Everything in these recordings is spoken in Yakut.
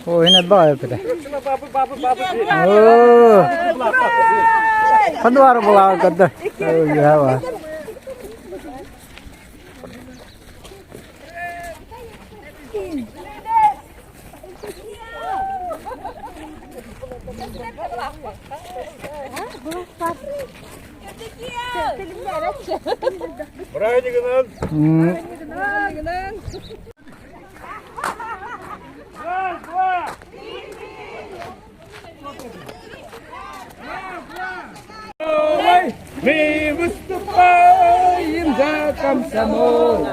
Оо, ин баа эппитэ. Оо. Хануар булаа кадда. Оо, яа. Празднигынан! Раз, два! Мы выступаем за комсомол.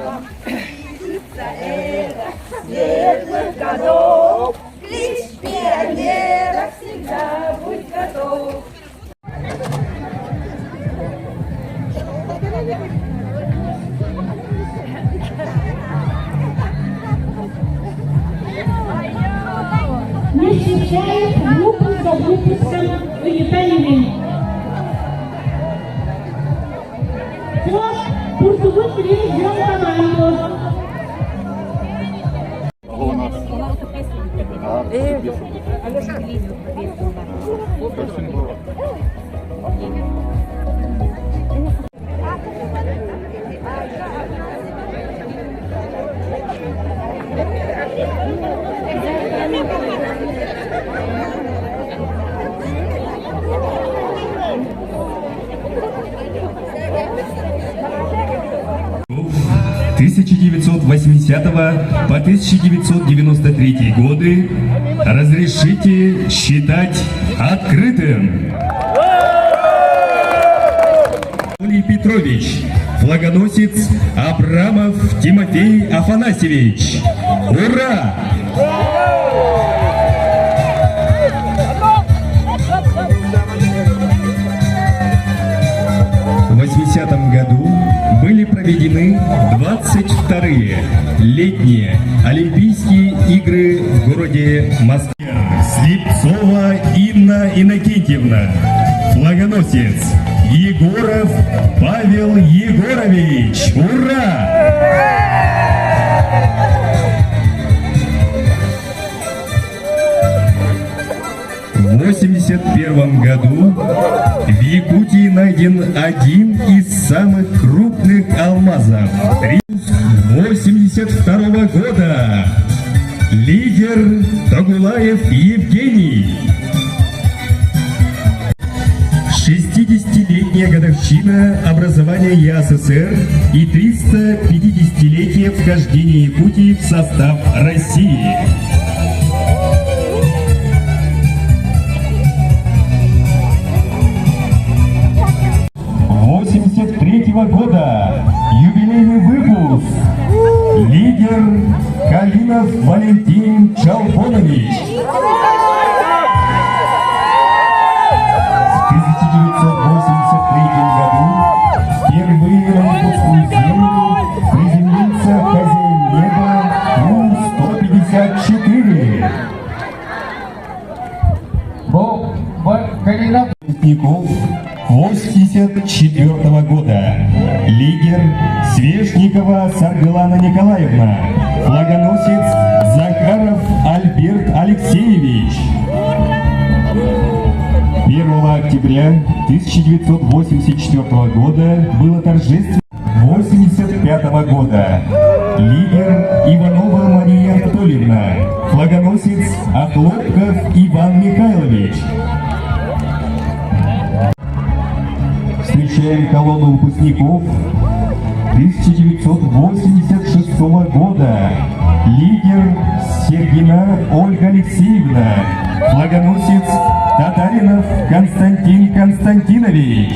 Светлых годов, клич пионера всегда будь готов. Мы встречаем выпуск за выпуском ыйытан Курсубут регион команду. 1980 по 1993 годы разрешите считать открытым. Анатолий Петрович, флагоносец Абрамов Тимофей Афанасьевич. Ура! В 80 году были проведены 22-е летние Олимпийские игры в городе Москве. Слепцова Инна Иннокентьевна, флагоносец Егоров Павел Егорович. Ура! В 1981 году в Якутии найден один из самых крупных алмазов. 1982 года. Лидер Тагулаев Евгений. 60-летняя годовщина образования ЯССР и 350-летие вхождения Якутии в состав России. 83 года. Юбилейный выпуск. Лидер Калинов Валентин Чалбонович. В 1983 году впервые на якутскую землю приземлился хозяин неба Ту-154. Бу Калинов Выпускников 84 года. Лидер Свешникова Саргылана Николаевна. Флагоносец Захаров Альберт Алексеевич. 1 октября 1984 года было торжественно 1985 года. Лидер Иванова Мария Анатольевна. Флагоносец Охлопков Иван Михайлович. Встречаем колонну выпускников 1986 года. Лидер Сергина Ольга Алексеевна. Флагоносец Татаринов Константин Константинович.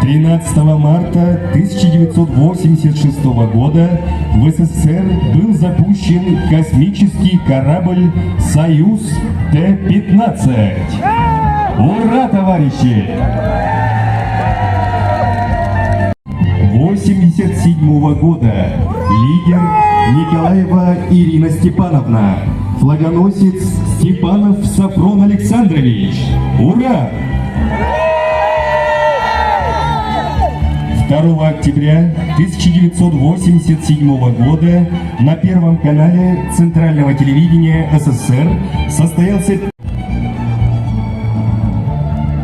13 марта 1986 года в СССР был запущен космический корабль «Союз Т-15». Ура, товарищи! 1987 года лидер Николаева Ирина Степановна, флагоносец Степанов Сафрон Александрович. Ура! 2 октября 1987 года на Первом канале Центрального телевидения СССР состоялся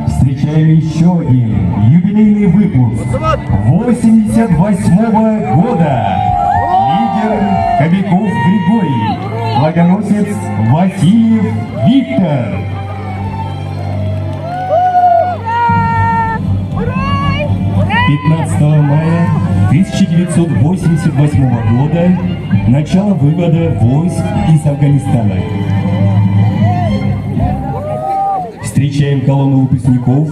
Встречаем еще один юбилейный выпуск 88 года. Лидер Кобяков Григорий, флагоносец Васильев Виктор. 15 мая 1988 года начало вывода войск из Афганистана. Встречаем колонну выпускников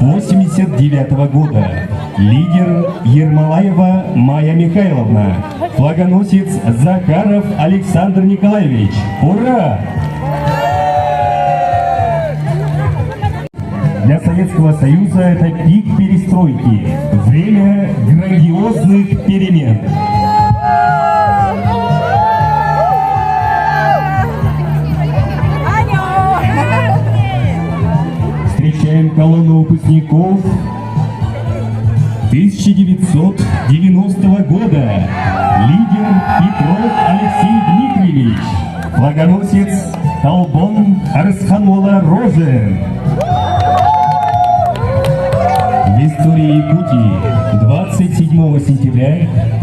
89 года. Лидер Ермолаева Майя Михайловна. Флагоносец Захаров Александр Николаевич. Ура! Для Советского Союза это пик перестройки, время грандиозных перемен. Встречаем колонну выпускников 1990 года. Лидер Петров Алексей Дмитриевич. Флагоносец Толбон Арысханола Рожен. В истории Якутии 27 сентября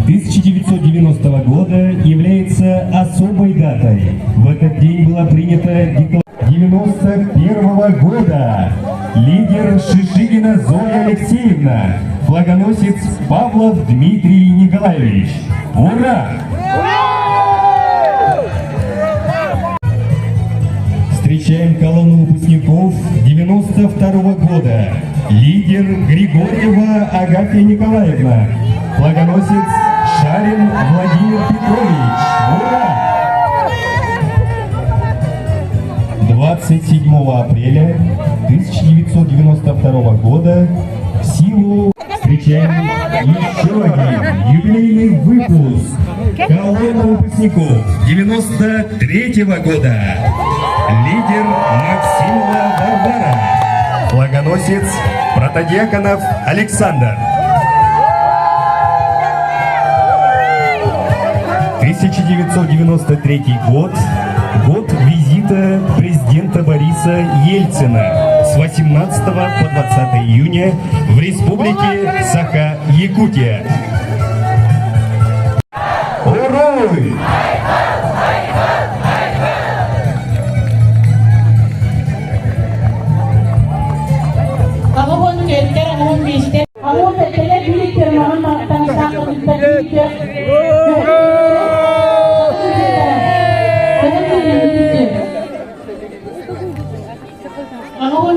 1990 года является особой датой. В этот день была принята декларация 91 года. Лидер Шишигина Зоя Алексеевна, флагоносец Павлов Дмитрий Николаевич. Ура! Встречаем колонну выпускников 92 года. Лидер Григорьева Агафья Николаевна. Флагоносец Шарин Владимир Петрович. Ура! 27 апреля 1992 года в силу встречаем еще один юбилейный выпуск колонна выпускников 93 года. Лидер Максимова Варвара. Флагоносец Протодьяконов Александр. 1993 год – год визита президента Бориса Ельцина с 18 по 20 июня в республике Саха-Якутия. Уруй! 84-тэр, 87-лэр биир маҕан таҥастаах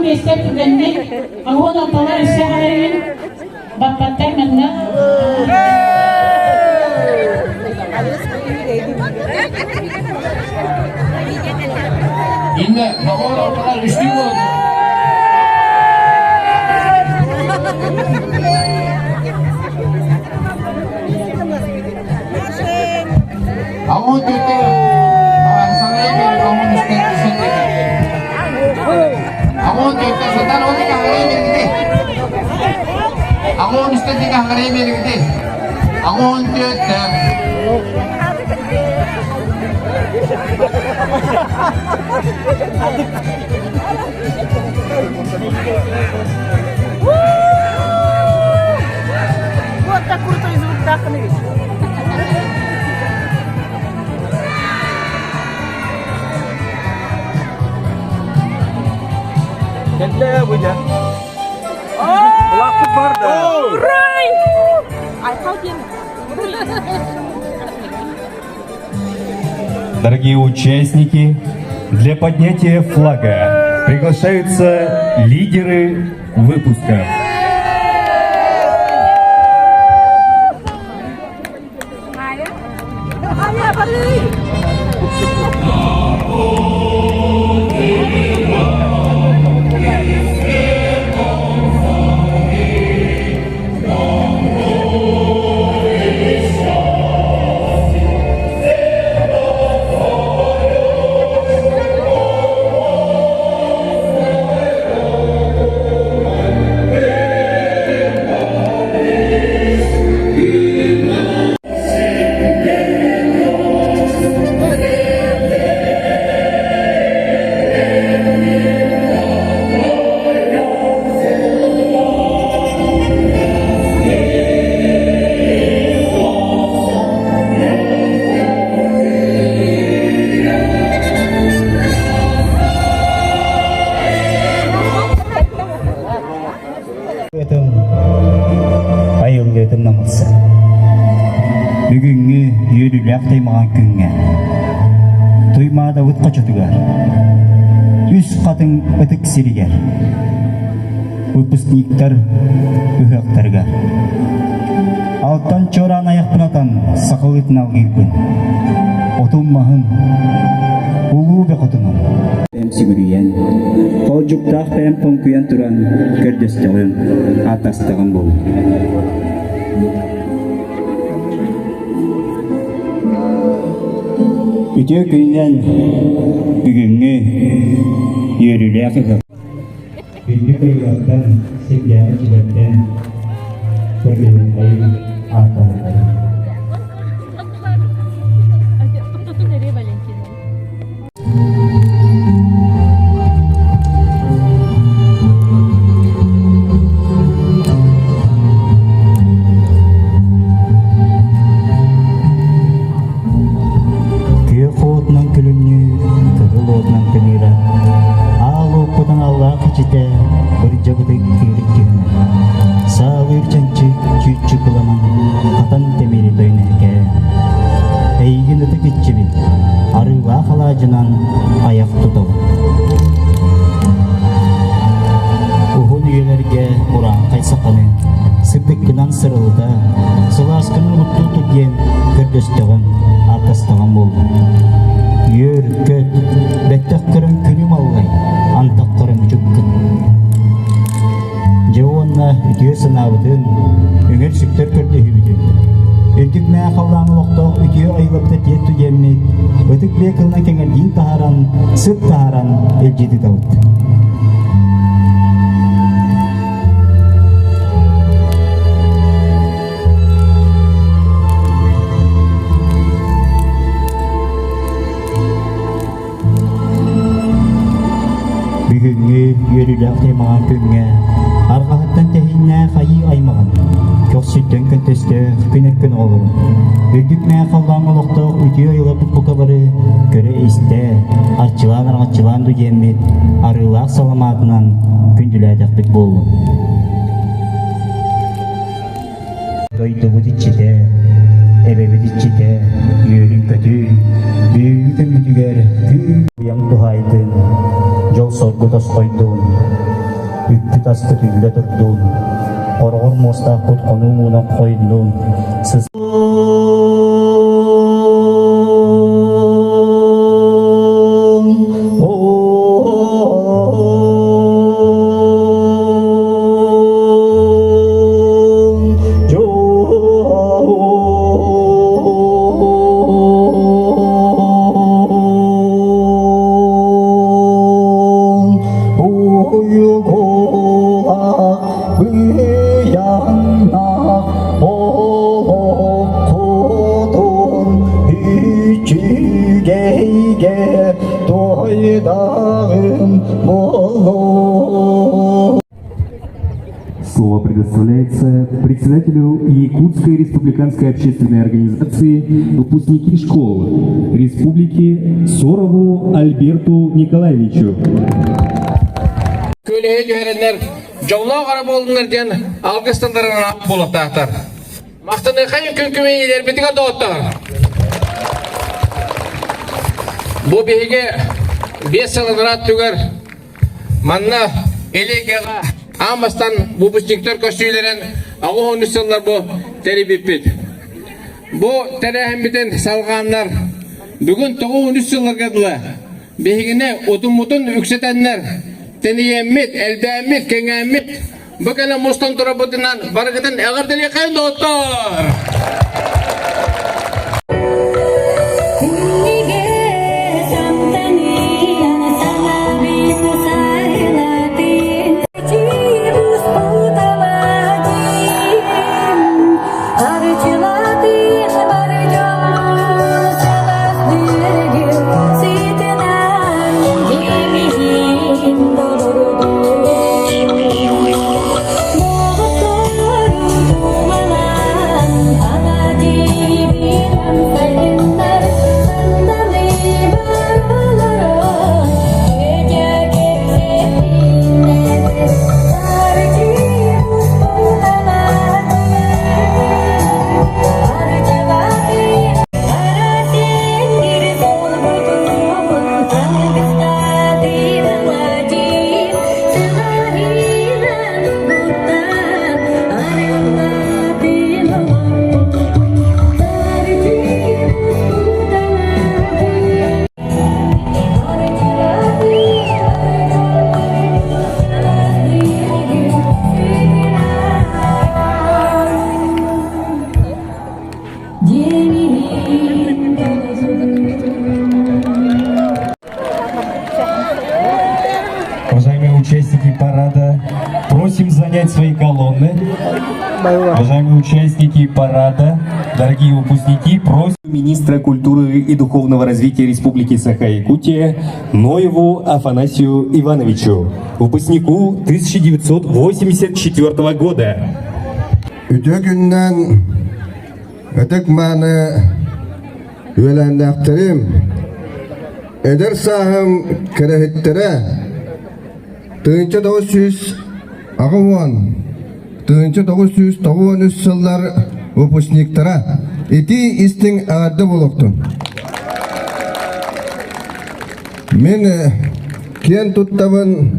85-тэр түгэнник, 86-лар өссө харайын, баппаттар манна. Инна, 86-лар үстүү болду. 84-тэр 84-тэр сатан ол 83-тэр Вот так крутой звук тахны. Кэллэ бу дьэ. Улааппыт бар да. Айхал диэн. Дорогие участники, для поднятия флага приглашаются лидеры выпусков. Аня, подожди. Намылса. Бүгүҥҥү үөрүүлээх таймаҕан күҥҥэ Туймаадабыт хочотугар Үс хатыҥ ытык сиригэр выпускниктар ыһыахтарыгар Алтан чуораан айахпын атан сахалыытын алгыйбын Отум-маһым улуу бөҕөтүнэн Бэйэм сүгүрүйэн, хоолдьуктаах бэйэм хоҥкуйан туран көрдөстөҕүм, ааттастаҕым буолуо. Үтүө күнүнэн бүгүҥҥү үөрүүлээх ыһыах. Күндү кыайыылартан, сирдээҕи чилэртэн көрдөһүннэйин ааттаһыттайын. Күөх уотунан күлүмнүү, кыһыл уотунан кыныыра, аал уоппутун аллаах ичитэ, бырдьабытый кыырык түһүнэ. Саалыыр чанчык, чүүччү кыламан, хатан тимири тойнэһкэ. Эйигин ытык иччибит, арыылаах алаадьынан айах тутабыт. Уһун үйэлэргэ урааҥхай саханы сырдыккынан сырылыта, сылааскын угуттуу тур диэн көрдөстөҕүм, ааттастаҕым буоллун. Үөр, көт, бэттэх көрөн күнүм аллай, антахтарым үчүккүн. Дьэ уонна үтүө санаабытын, үҥэр-сүктэр көрдөһүүбүтүн, үрдүк мээ халлаан олохтоох үтүө айылабыта тиэт түгэммит, ытык биэ кылына кэҥэрдиин таһааран, сыт таһааран илдьит ыытабыт. Бүгүҥҥү үөрүүлээх таймаҕан күҥҥэ арҕаһыттан тэһииннээх айыы аймаҕын, көхсүттэн көнтөстөөх күн эркин оҕолорун, үрдүк мээх халлааҥҥа олохтоох үтүө айыларбыт букалары көрө-истэ, арчылаан-араҥаччылаан ду диэммит арыылаах саламаатынан күндүлээтэхпит буоллун. Дойдубут иччитэ, эбэбит иччитэ, үөрүн-көтүн, бүгүҥҥү күммүтүгэр күүм туһаайдын, дьол-соргу тосхойдун, үппүт аспыт үллэ турдун, хороҕор муостаахпыт хонуу муунан хойдун, сыс Үчүгэйгэ туойдаҕым буолуо. Слово предоставляется председателю Якутской республиканской общественной организации «Выпускники школ» Республики Сорову Альберту Николаевичу. Көлөһө түһэрэннэр дьоллоох ара буоллунар диэн алгыс тылларынан буолуохтаахтар. Махтаныахайын күн күмэйилэрбитигэр доҕоттор. Бу биһиги 5 сыл анараа түгэр манна Элигэҕэ аан бастаан выпускниктар көрсүүлэрин 83 сыллар бу тэрийбиппит. Бу тэрээһиммитин салҕааннар бүгүн 93 сылларга дылы биһигини утуммутун үксэтэннэр тэнийэммит, элбээммит, кэҥээммит Бу кэлэн мустан турарбытынан барыгытын эҕэрдэлиэххэйин доҕоттоор! участники парада, просим занять свои колонны. Уважаемые участники парада, дорогие выпускники, просим министра культуры и духовного развития Республики Саха-Якутия Ноеву Афанасию Ивановичу, выпускнику 1984 года. Үтүө күнүнэн ытык мааны үөлээннээхтэрим, эдэр сааһым кэрэһиттэрэ 1980, 1993 сыллар выпускниктара итии истиҥ эҕэрдэ буолуохтун. Мин киэн туттабын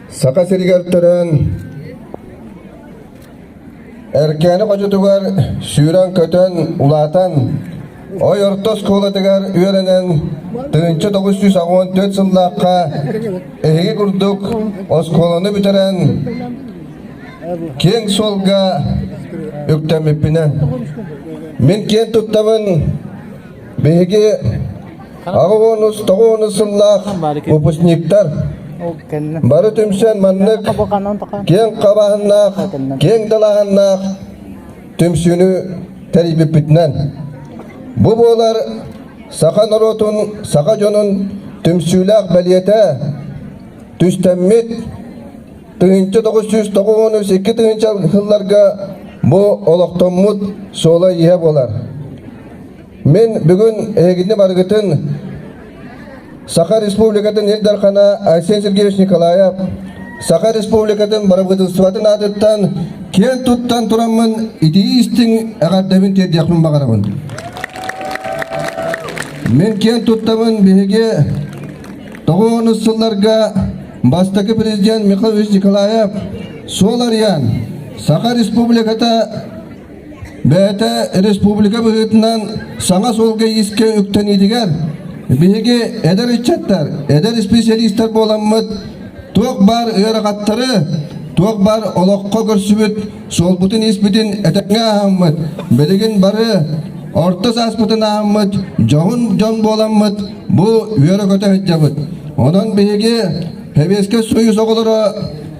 Саха сиригэр төрөөн Эркээни хочотугар сүүрэн-көтөн, улаатан, Ой орто оскуолатыгар үөрэнэн, 1984 сыллаахха эһиги курдук оскуоланы бүтэрэн, киэҥ суолга үктэммиппинэн. Мин киэн туттабын биһиги аҕыс тоҕус сыллаах выпускниктар бары түмсэн маннык киэҥ хабааһыннаах, киэҥ далааһыннаах түмсүүнү тэрийбиппитинэн. Бу буолар саха норуотун, саха дьонун түмсүүлээх бэлиэтэ түстэммит 1993 тыһыынча сылларга бу олохтоммут суола-ииһэ буолар. Мин бүгүн эһигини барыгытын Саха Республикатын Ил Дархана Айсен Сергеевич Николаев Саха Республикатын бырабыыталыстыбатын аатыттан киэн туттан тураммын итии истиҥ эҕэрдэбин тиэрдиэхпин баҕарабын. Мин киэн туттабын биһиги тоҕус сылларга бастакы президент Михаил Ильич Николаев суол арыйан Саха Республиката Бэйэтэ республика быһыытынан саҥа суолга-иискэ үктэниитигэр биһиги эдэр ыччаттар, эдэр исписэлиистэр буоламмыт туох баар ыарахаттары, туох баар олоххо көрсүбүт суолбутун-ииспитин этэҥҥэ ааһаммыт, билигин бары орто сааспытын ааһаммыт, дьоһун дьон буоламмыт бу үөрэ-көтө сылдьабыт. Онон биһиги Сэбиэскэй Союз оҕолоро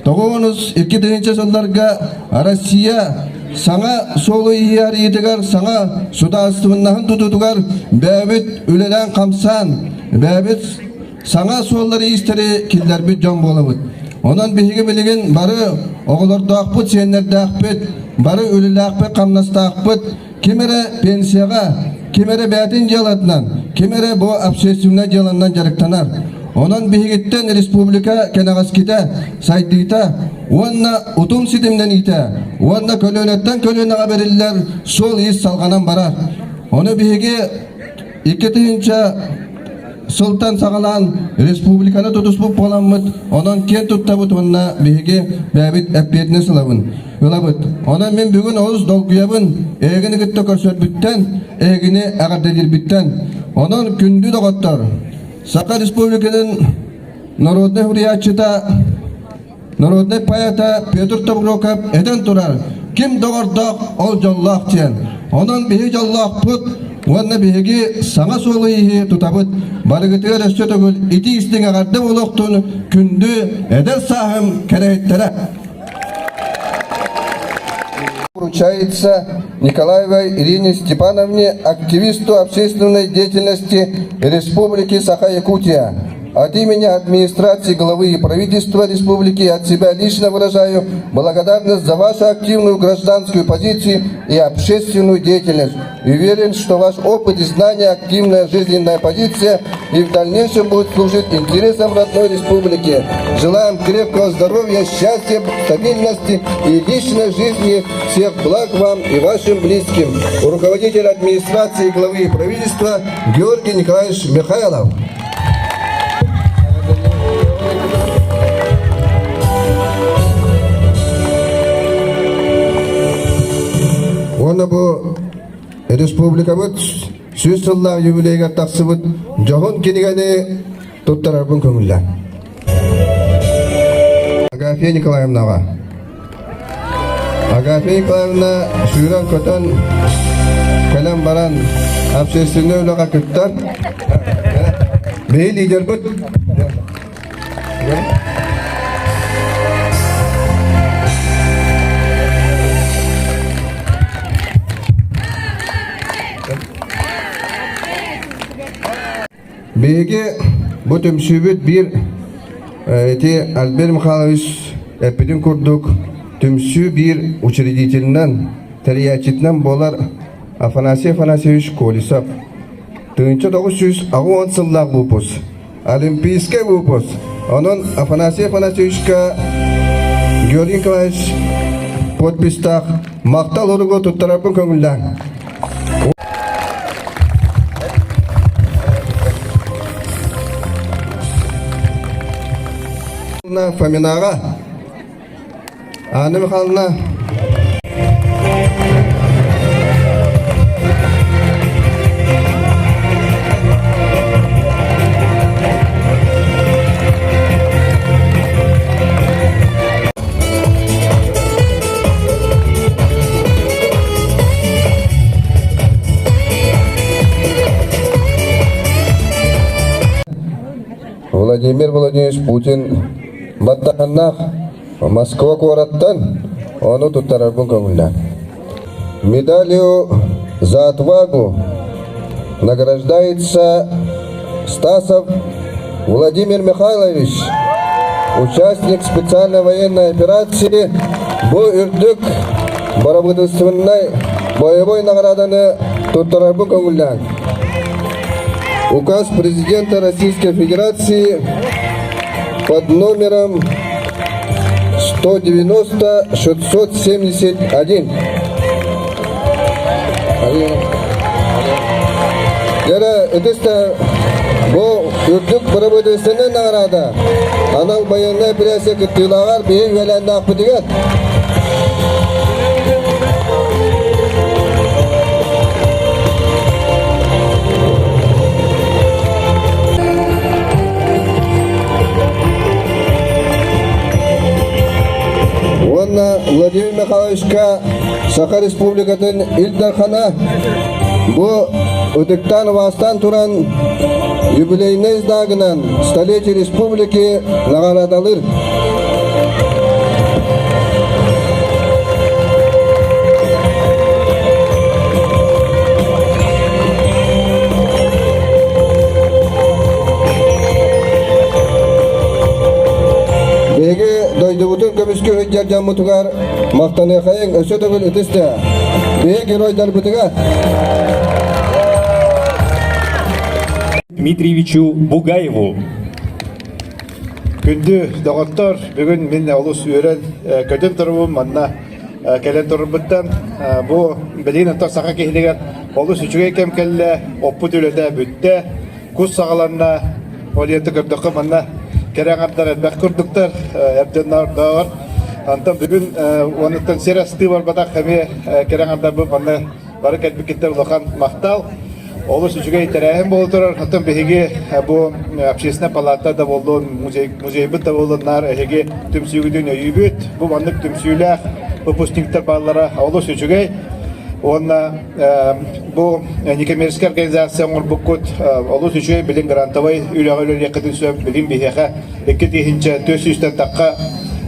92 сылларга Россия саҥа суолу иһиарыйытыгар саҥа судаарыстыбаннаһын тутуутугар бэйэбит үлэлээн-хамсаан, бэйэбит саҥа суоллары-иистэри киллэрбит дьон буолабыт. Онон биһиги билигин бары оҕолордоохпут, сиэннэрдээхпит, бары үлэлээхпит-хамнастаахпыт, ким эрэ пенсияҕа, ким эрэ бэйэтин дьыалатынан, ким эрэ бу общественнай дьыаланан дьарыктанар. Онон биһигиттэн республика кэнэҕэскитэ, сайдыыта уонна утум ситимнэниитэ уонна көлүөнэттэн көлүөнэҕэ бэриллэр суол-иис салҕанан барар. Ону биһиги 2000 сылтан саҕалаан республиканы тутуспут буоламмыт, онон киэн туттабыт уонна биһиги бэйэбит эппиэтинэс ылабын, ылабыт. Онон мин бүгүн олус долгуйабын, эһигини кытта көрсөрбүттэн, эһигини эҕэрдэлиирбиттэн. Онон күндү доҕоттор, Саха Республикатын народнай суруйааччыта Народнай поэта Петр Тобуруокап этэн турар, ким доҕордоох, ол дьоллоох диэн. Онон биһиги дьоллоохпут уонна биһиги саҥа суолу-ииһи тутабыт. Барыгытыгар өссө төгүл итии истиҥ эҕэрдэ буолуохтун күндү эдэр сааһым кэрэһиттэрэ. Вручается Николаевой Ирине Степановне, активисту общественной деятельности Республики Саха-Якутия. От имени администрации главы и правительства республики от себя лично выражаю благодарность за вашу активную гражданскую позицию и общественную деятельность. И уверен, что ваш опыт и знания, активная жизненная позиция и в дальнейшем будет служить интересам родной республики. Желаем крепкого здоровья, счастья, стабильности и личной жизни. Всех благ вам и вашим близким. Руководитель администрации главы и правительства Георгий Николаевич Михайлов. Уонна бу республикабыт 100 сыллаах юбилейыгар тахсыбыт дьоһун кинигэни туттарарбын көҥүллээн. Агафья Николаевнаҕа. Агафья Николаевна сүүрэн-көтөн кэлэн баран общественнай үлэҕэ кыттар. Биһи лидербит. Биһиги бу түмсүүбүт биир ити Альберт Михайлович эппитин курдук түмсүү биир учредителинэн, тэрийээччитинэн буолар Афанасий Афанасьевич Колесов. 1980 сыллаах выпуск. Олимпийскай выпуск. Онон Афанасий Афанасьевичка Георгий Николаевич подпистаах махтал уругу туттарарбын көҥүллээҥ. Фоминаҕа Анна Михайловна Владимир Владимирович Путин баттаханнаах Москва куораттан ону туттарарбын көҥүллээн. Медалью за отвагу награждается Стасов Владимир Михайлович, участник специальной военной операции бу үрдүк бырабыыталыстыбаннай боевой награданы туттарарбын көҥүллээн. Указ президента Российской Федерации под номером 190 671. Дьэ, ытыста бу үрдүк бырабыыталыстыбаннай наҕараада анал байыаннай операция кыттыылааҕар биһи үөлээннээхпитигэр Уонна Владимир Михайловичка Саха Республикатын Ил Дархана бу ытыктаан убаастаан туран юбилейнай знагынан столетие республики наҕараадалыыр. Биһиги дойдубутун көмүскүү сылдьар дьоммутугар махтаныахайыҥ өссө төгүл ытыс да. Биһиги геройдарбытыгар Дмитриевичу Бугаеву. Күндү доҕоттор, бүгүн мин олус үөрэн көтөн турабын манна кэлэн турарбыттан. Бу билигин оттон саха киһилигэр олус үчүгэй кэм кэллэ, оппут үлэтэ бүттэ, кус саҕаланна. Ол иһин көрдөххө манна кэрэ аҥардар элбэх курдуктар, эр дьоннордооҕор. Антон бүгүн уонуттан сир астыы барбатах эмиэ кэрэ аҥардарбыт манна бары кэлбиккиттэн улахан махтал. Олус үчүгэй тэрээһин буола турар. Оттон биһиги бу общественная палата да буоллун, музей, музейбыт да буоллун наар эһиги түмсүүгүтүн өйүүбүт. Бу маннык түмсүүлээх выпускниктар бааллара олус үчүгэй. Уонна бу некоммерческая организация оҥорбуккут олус үчүгэй билин грантовай үлэҕэ үлэлиэххитин сөп. Билин биһиэхэ 2400 тахха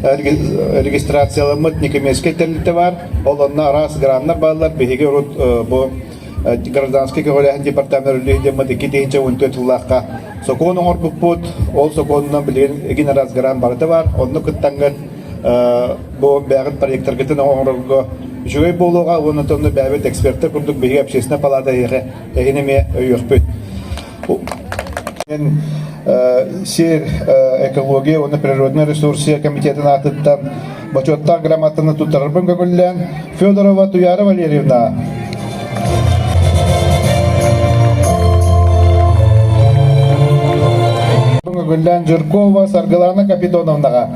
регистрацияламмыт некоммерческай тэрилтэ баар. Ол онно араас граннар бааллар. Биһиги урут бу гражданскай көҕүлээһин департамент үлэлиир диэммит 2014 сыллаахха сокуон оҥорбуппут. Ол сокуонунан билигин эгин араас грант барыта баар. Онно кыттаҥҥыт бу бэйэҕит проекттаргытын оҥорорго үчүгэй буолуоҕа уонна онно бэйэбит экспертэр курдук биһиги общественная палата эһиэхэ эһини эмиэ өйүөхпүт. Сир экология уонна природный ресурсы комитетын аатыттан бочуоттаах грамотаны туттарарбын көҥүллээн Федорова Туяра Валерьевна көҥүллээн Жиркова Саргылана Капитоновнаҕа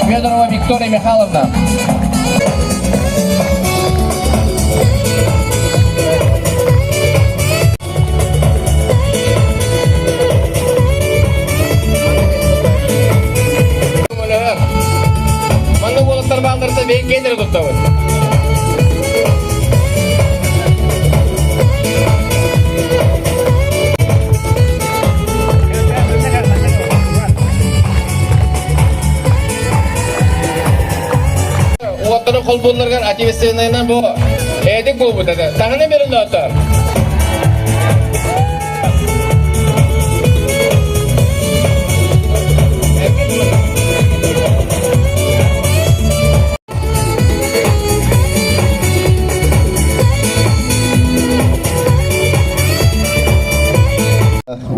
Федорова Виктория Михайловна. Манна уолаттар баалларыта бэйкэйдери туттабыт. Уоттары холбуулларыгар ответственныйынан бу эдик буолбут этэ. Таһына берилdi оттор.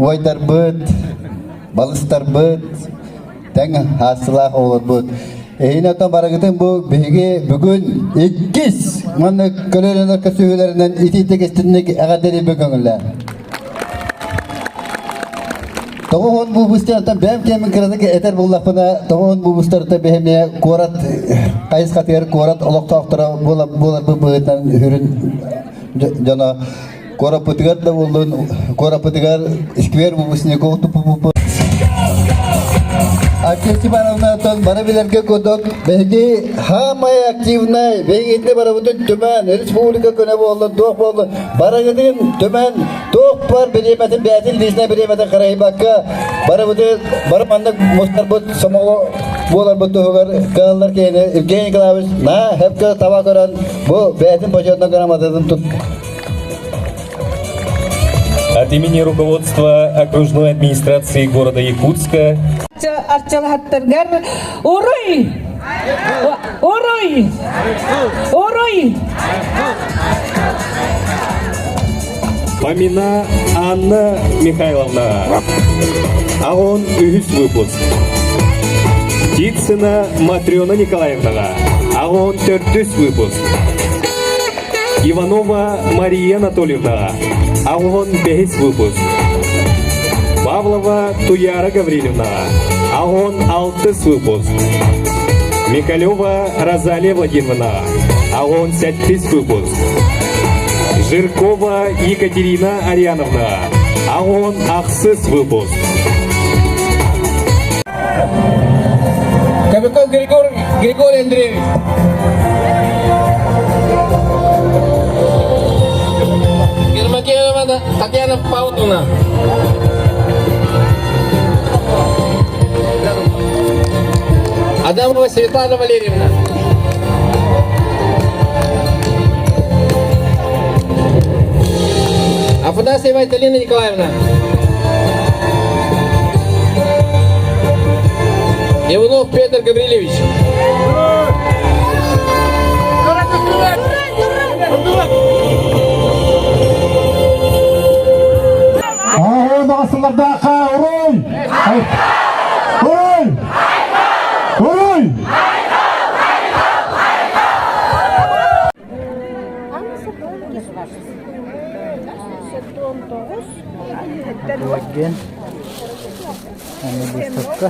Уойдарбыт, балыстарбыт, тэҥ хаастылаах оҕолорбут. Эһини оттон барыгытын бу биһиги бүгүн иккис манна көлүөнэлэр көсүһүүлэринэн итиитик истинник эҕэрдэлиирбин көҥүллээн. Тоҕуһун бубустартан бэйэм кэмин кыратык этэр буоллахпына, тоҕуһун бубустарта биһимиэ куорат хайысхатыгар куорат олохтоохторо буоларбыт быһыытынан үрүн дьоно куораппытыгар да буоллун, куораппытыгар сквер выпускников туппуппут. Акия Степановна бары билэргэ курдук биһиги хаамай активнай, биһигини барыбытын түмэн, республика күнэ буоллун, туох буоллун, барыгытын түмэн, туох бар бириэмэтин бэйэтин личнэй бириэмэтин харайбакка, барыбытын бары маннык мустарбыт сомоҕо буоларбыт туһугар кыаллар киһини Евгений Николаевич на хепке таба көрөн бу бэйэтин почетной грамотатын тут От имени руководства окружной администрации города Якутска Арчалаһаттаргар уруй! Уруй! Уруй! Фомина Анна Михайловна. А он үһүс выпуск. Птицына Матрена Николаевнаға. А он төрдүс выпуск. Иванова Мария Анатольевнаға. А он бэһис выпуск. Павлова Туяра Гаврилевнаға. А он алтыс выпуск. Михалева Розалия Владимировнаға. А он сэттис выпуск. Жиркова Екатерина Ариановна. А он ахсыс выпуск. Кобяков Григорий, Григорий Андреевич. Ермакеева Татьяна Павловна. Адамова Светлана Валерьевна. Афанасьева Айталина Николаевна. Иванов Петр Гаврилевич. Аҕасылардаахха уруй! Уруй! Уруй! Диэн аны выставка.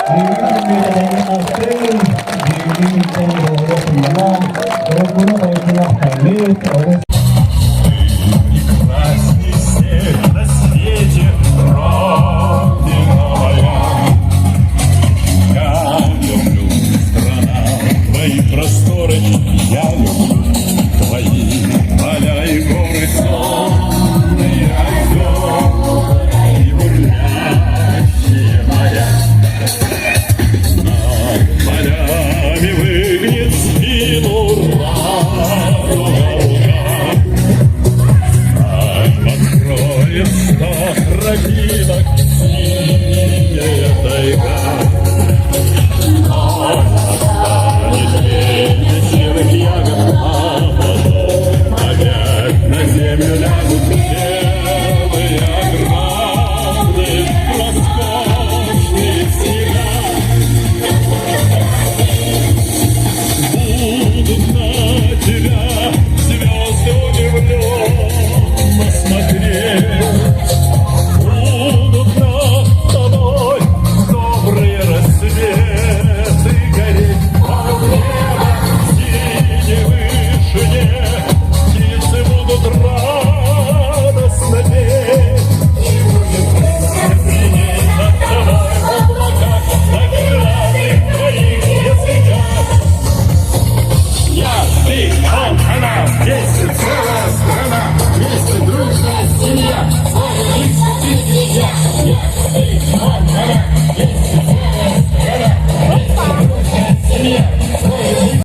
Бүгүн күннүгүнэн алты.